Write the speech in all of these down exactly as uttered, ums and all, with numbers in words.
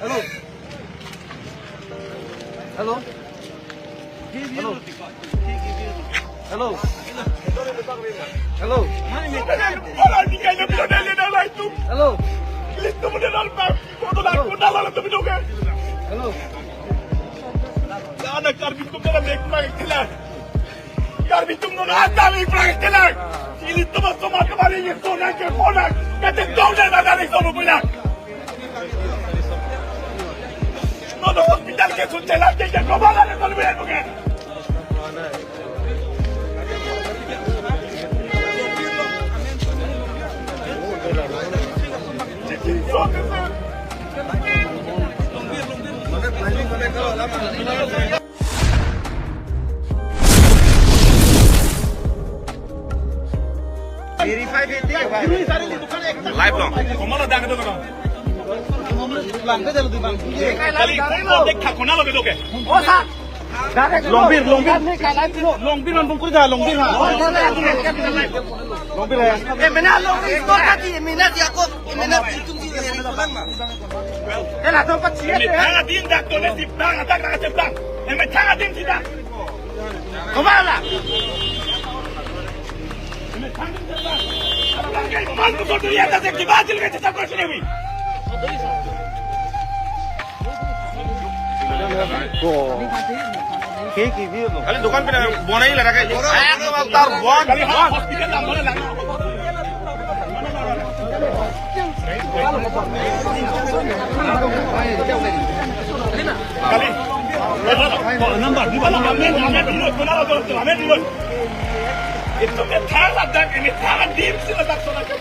Hello. Hello. Hello. Hello. Hello. Hello. Hello. Karbi atum non atam ik prang kelang. Ilitum asomar kemari ye sonang ke ponang. Kate dong dan ada ni sono pulang. Nono hospital ke sun chelang ke ke kobala ni sono pulang bukan. Live long. Longbir, longbir. Longbir non bungkuri da, longbir ha. Longbir ha. Eh, mena longbir, kok tadi, mena dia kok, mena pintu di, yang pulang mah. Eh, langsung pecah. Methang adim dak tone siplang, atak dak siplang. Eh, methang adim sida. Kemana? Methang adim siplang. Abang kayak bantu satu ya, tak sih, kita hasil kerja sama sini, Wi. Ko. Ke ki bi ko. Kali dukan pina bonai la rakai. Ek tar bon. Kali ha hospital lang, lang. Kali. Number, number, number, number. Itu kan tharan dak, ini tharan dim sila dak sana ke.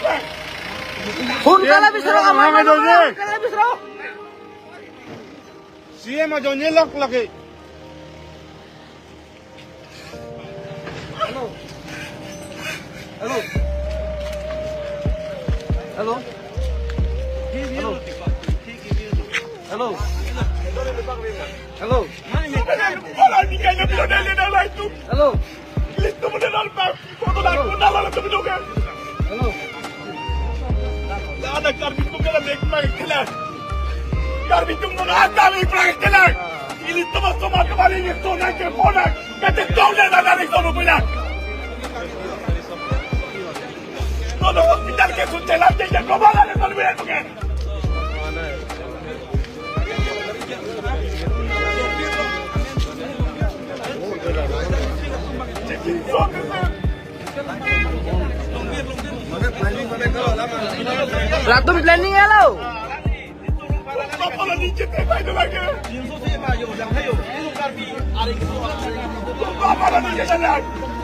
Phone kala bisro, amai mano, phone kala bisro. C M ajo nilok lagi. Hello. Hello. Hello. Hello. Hello. Hello. Hello. Hello. Ada Karbi atum kala mek mek kala. Karbi atum non atam ik prang kala. Ilitum asomar kemari ye sonang ke ponang. Kate dong dan ada ni sono pulang. Nono hospital ke sun chelang ke ke kobala ni sono pulang bukan. Latum planning ya lo.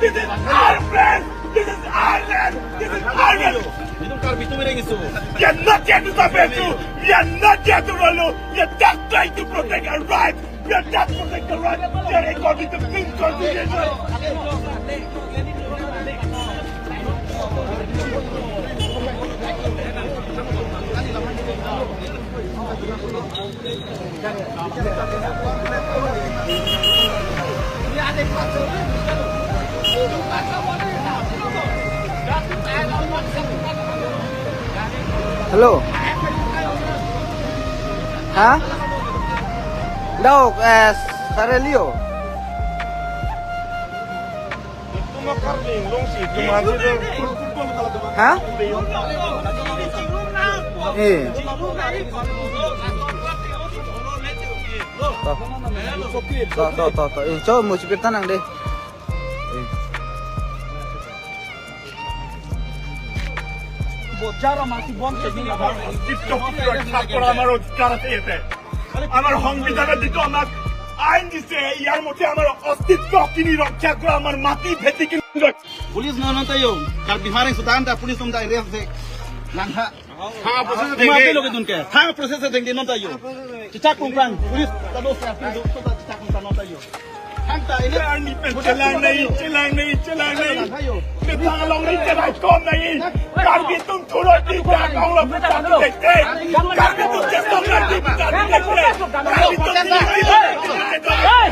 This is our place. This is our land. This is our land. We are not here to suppress you. We are not here to rule you. We are just trying to protect our rights. We are just protecting the right. We are according to the constitution. Hello. Ha? Dok, eh, Sarelio. Ha? Eh. To. To, to, to, to. Eh, cho mo chipir tanang de. Eh. বজাৰ আমাৰ কি বন্ধ কৰি দিলে? অস্তিত্ব ৰক্ষা কৰা আমাৰ অধিকাৰ আছে ইয়াতে। আমাৰ সংবিধানে যিটো আমাক আইন দিছে, ইয়াৰ মতে আমাৰ অস্তিত্ব খিনি ৰক্ষা কৰা, আমাৰ মাটি ভেটি খিনি ৰক্ষা। Police non non tayo. Karbi Anglong Sudan da police non da arrest de. Nang ha. Thang process Uma dengde. Pelo ke dun ke. Thang process dengde non tayo. Cicak kungkang. Police ta do sa pin do ta cicak kungkang non tayo. Thang ta ini. Chelang nahi, chelang nahi, chelang nahi. Nang hayo. Nang along ni chelang kom nahi. Karbi atum thuro di ka kong lo putar di dekte. Karbi atum chelang nahi di putar di dekte. Karbi atum di. Hey!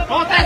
Protes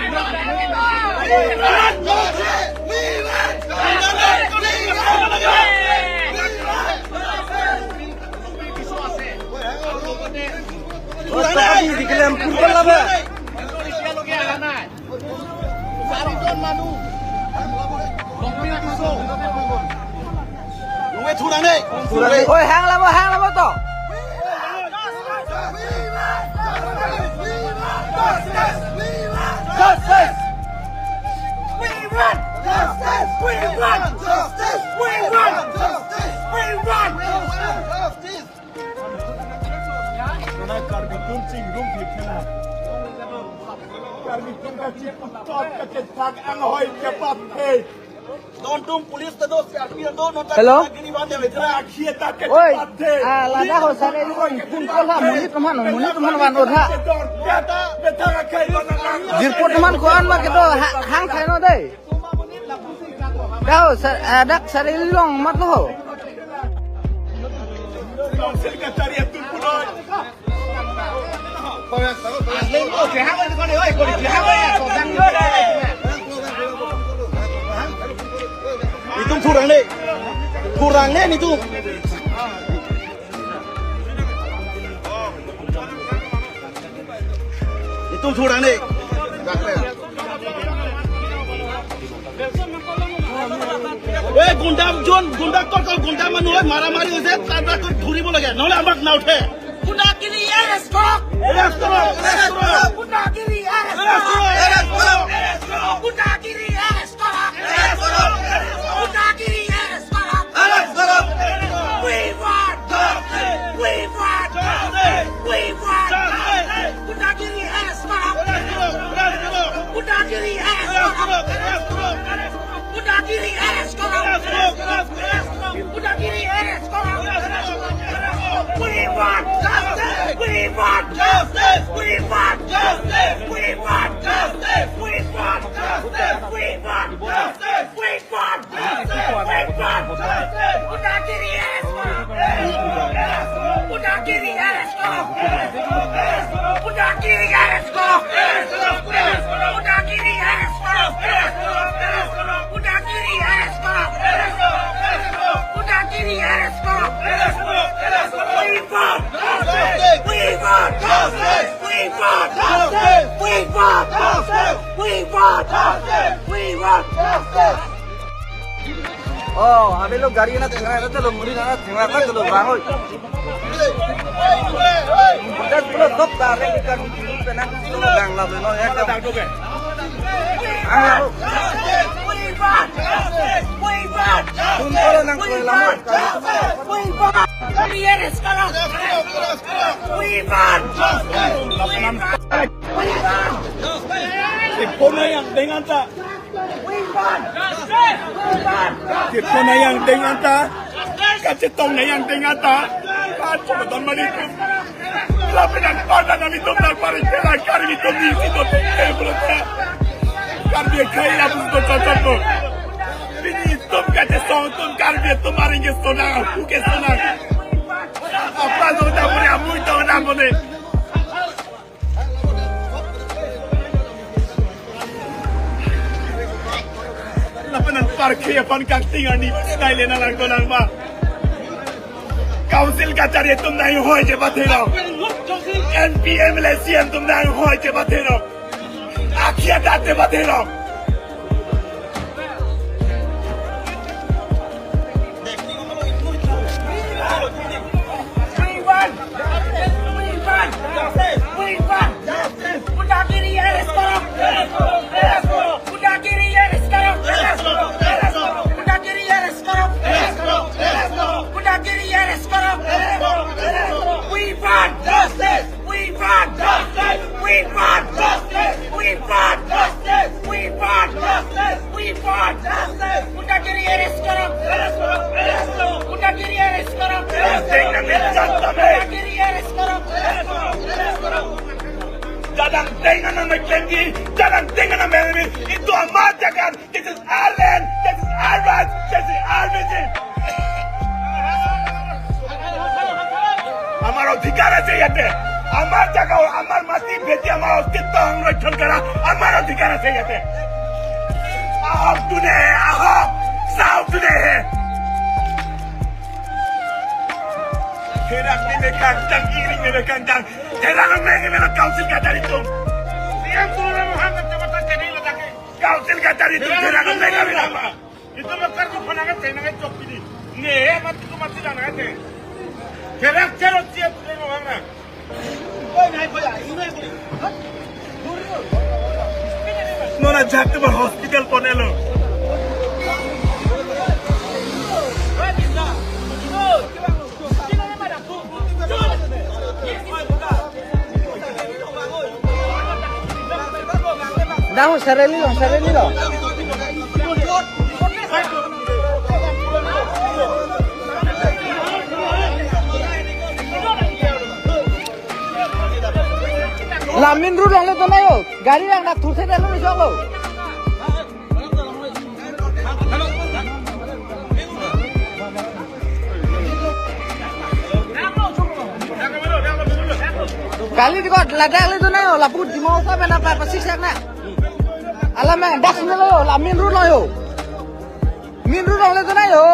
Oi, tadi dikelem pun kan lah, Bang. Eতিয়ালৈকে অহা নাই। চাৰিজন মানুহ। Oi, hang lama, hang lama to. Justice! We want justice! We want justice! We want justice! We want justice! Karbi atum chingrum thipthena. Karbi atum kachiputop kachethak anghoi kepathe. Nontum police ta do, C R P F do, nonta Hello? Giri bande vetra. Oi, ah, ladak ho sare ni kong pun kol ha, monit atum aphan, monit atum aphan van-ot ha. Jirpo atum aphan ko-an ma kedo ha-, hang thai no dei. Kau sa-, ah, dak sare along mat lo ho. Itum thurang ne. Thurang ne itum. Itum thurang ne. এই গুণ্ডা জন, গুণ্ডা কত, কত গুণ্ডা মানুহ হয়, মাৰামাৰি হৈছে, তাৰ পৰা ধৰিব লাগে, নহ'লে আমাক নাউঠে। গুণ্ডাগিৰি এৰেষ্ট কৰক। এৰেষ্ট কৰক, এৰেষ্ট কৰক। গুণ্ডাগিৰি এৰেষ্ট কৰক। এৰেষ্ট কৰক, এৰেষ্ট কৰক। গুণ্ডাগিৰি এৰেষ্ট কৰক। এৰেষ্ট কৰক, এৰেষ্ট কৰক। গুণ্ডাগিৰি arrest We want justice! We want justice! We want justice! গুণ্ডাগিৰি এৰেষ্ট কৰক! গুণ্ডাগিৰি এৰেষ্ট কৰক! গুণ্ডাগিৰি এৰেষ্ট কৰক! We want justice! We want justice! We want justice! We want justice! We want justice! We want justice! We want justice! We want justice! We want justice! Guundagiri arrest koro! Guundagiri arrest koro! Guundagiri arrest koro! Guundagiri arrest koro! Guundagiri arrest koro! Guundagiri arrest koro! We want justice! We want justice! We want justice! We want justice! We want justice! We want justice! Oh, abe lo gari na tengah na telo muri na tengah na telo bang oi. Dak pulo top ta abe ikan penang pulo gang la belo ya. Ang la lo. We want justice! We want justice! Tun pulo nang pulo lama. We want justice! We want justice! We want justice! We want justice! Ipona yang dengan ta. Kepona yang dengan ta. Kachetong na yang dengan ta. Kacho don mari tu. Lapen anparta nelitum nangparikela Karbi atum ni si do te berota. Karbi kai la bus do cocok ko. Pini itum kachesong atum Karbi atum aring kesonang, aku kesonang. Apa do ta beri amui tong na mone. Lapen anparke aphan kangting arni style na lang ko nang ba. Council kachari atum nang hoi je bathero. M P M le C M atum nang hoi je bathero. Akhia date bathero. We want justice! We want justice! We want justice! Guundagiri arrest koro! Guundagiri arrest koro! Guundagiri arrest koro! Guundagiri arrest koro! We want justice! We want justice! We want justice! We want justice! We Jalan dengan nama Klemji, jalan dengan nama Klemji. Itu amat jagan. This is our land. This is our right. This is our vision. আমাৰ অধিকাৰ আছে ইয়াতে। আমাৰ জাগা, আমাৰ মাটি বেচি আমাৰ অস্তিত্ব সংৰক্ষণ কৰা আমাৰ অধিকাৰ আছে ইয়াতে। আহক যোনে আহক, চাওক যোনে। Therak ni mekang jang, iring ni mekang jang. Therak ang mekang ni council kachari atum. Siang tu orang hangat tempat tadi letaknya. Council kachari atum, therak ang mekang ni. Itu bakar tu panangan saya nangai chok ini. Nih, mati tu mati dan nangai. Therak charo siap tu orang na. Non ajak tu ba hospital ponelo. Dang, sarili lo, sarili lo. La main road along le donai ho. Gari rang na thurthe dalo jok lo. Kali dikot ladak le donai ho, lapu Dima Hasao pen apa pasi siak na. Alam eh, dak sini lo, la main road lo ho. Main road along le donai ho.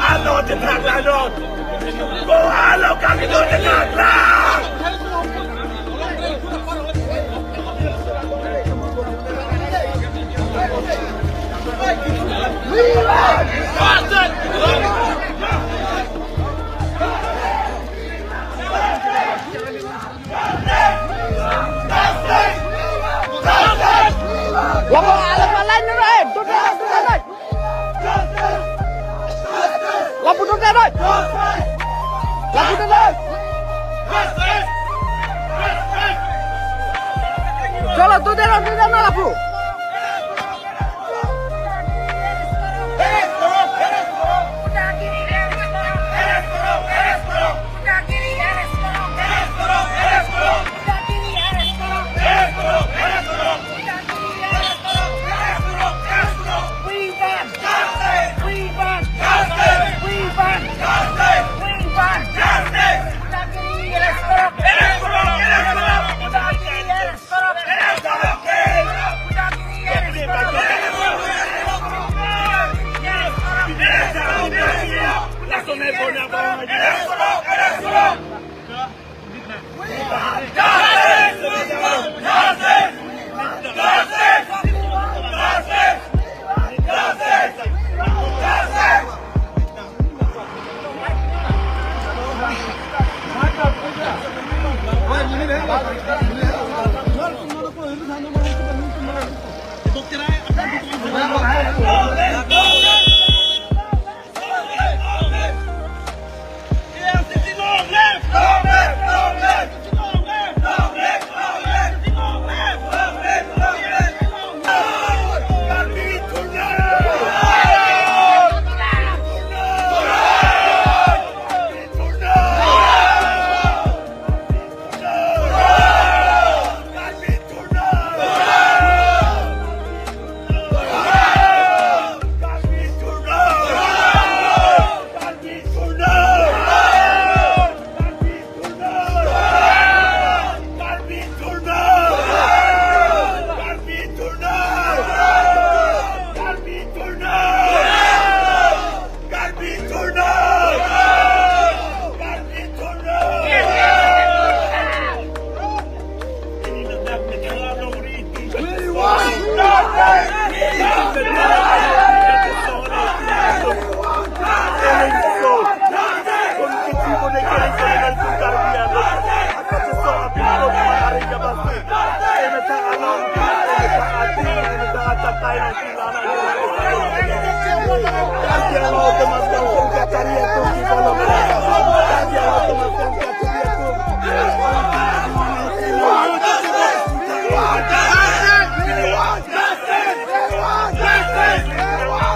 Alo, chetak alo. Ko alo kami do chetak lang. Lapu, lapu line nang, eh, tuta, tuta, tuta. Lapu tuta, tuta. Lapu tuta. Chalo, tuta, tuta, tuta, lapu. We want justice! We want justice! We want justice! We want justice!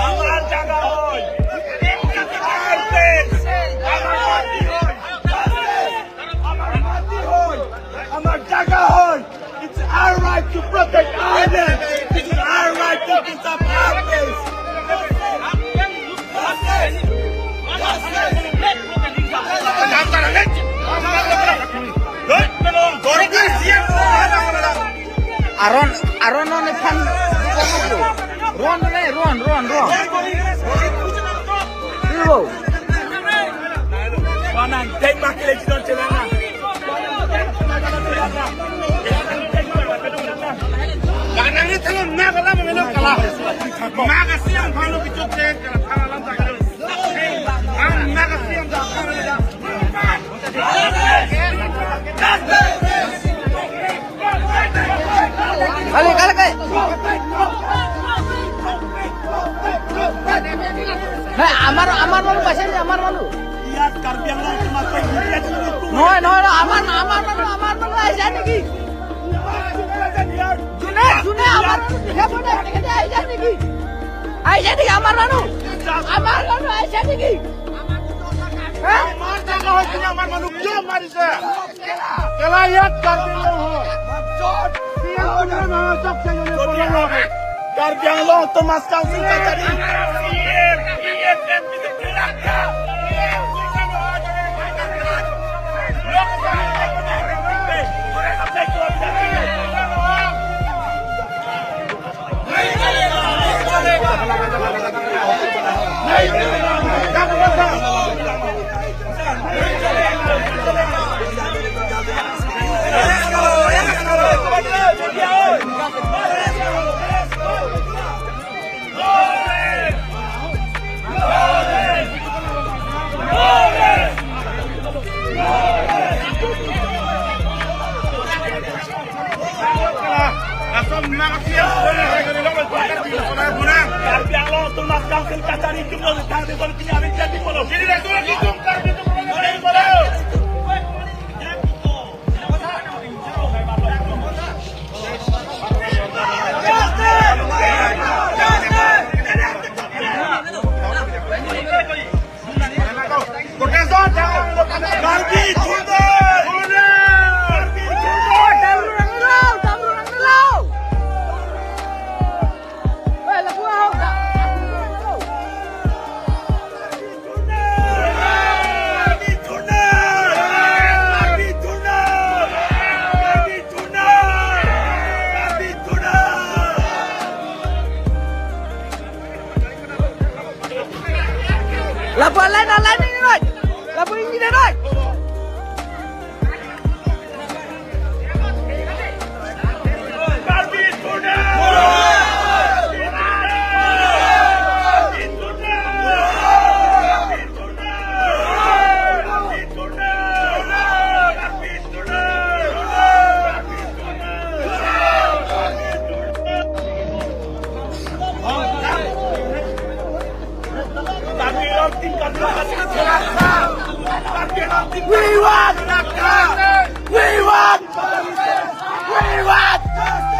Amar jaga hoi. Amar mati hoi. Amar mati hoi. Amar jaga hoi. It's our right to protect our land. It's our right to defend our place. Aron, aron non ephan. Ron le, ron, ron, ron. Ron. Panan, tek mak kile jidon chelana. Kanang ni telo na kala mo melo kala. Makasi ang phano kichok che kala phano alam tak. Ang makasi ang tak. Kali, kali, kali. Nah, amar, amar manu pasal ni, amar manu. Iya, Karbi Anglong cuma pergi. Noi, noi, noi, amar, amar manu, amar manu aisa niki. June, June, amar manu, ya, June, aisa niki. Aisa niki, amar manu. Amar manu aisa niki. Hah? Amar jaga hoi, amar manu, kya mari se? Kela iyat Karbi Anglong ho. Karbi Anglong Autonomous Council kachari. Lapu alai na alai ni nai. Lapu ini nai. We want Rasta! We want justice! We want justice!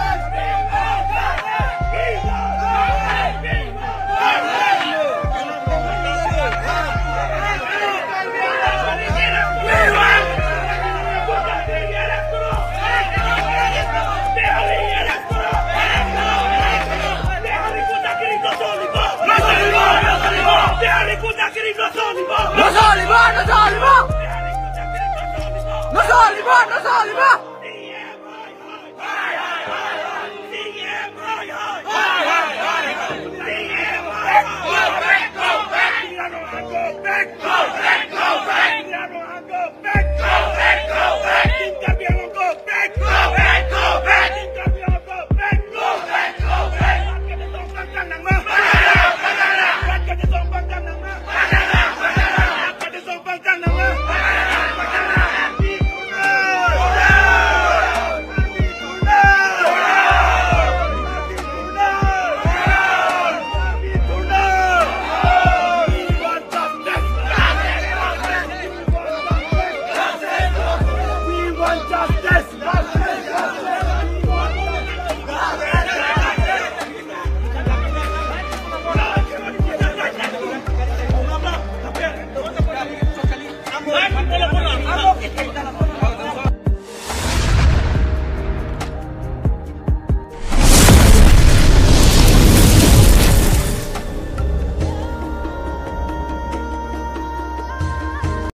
No solo, no solo! No solo, no solo!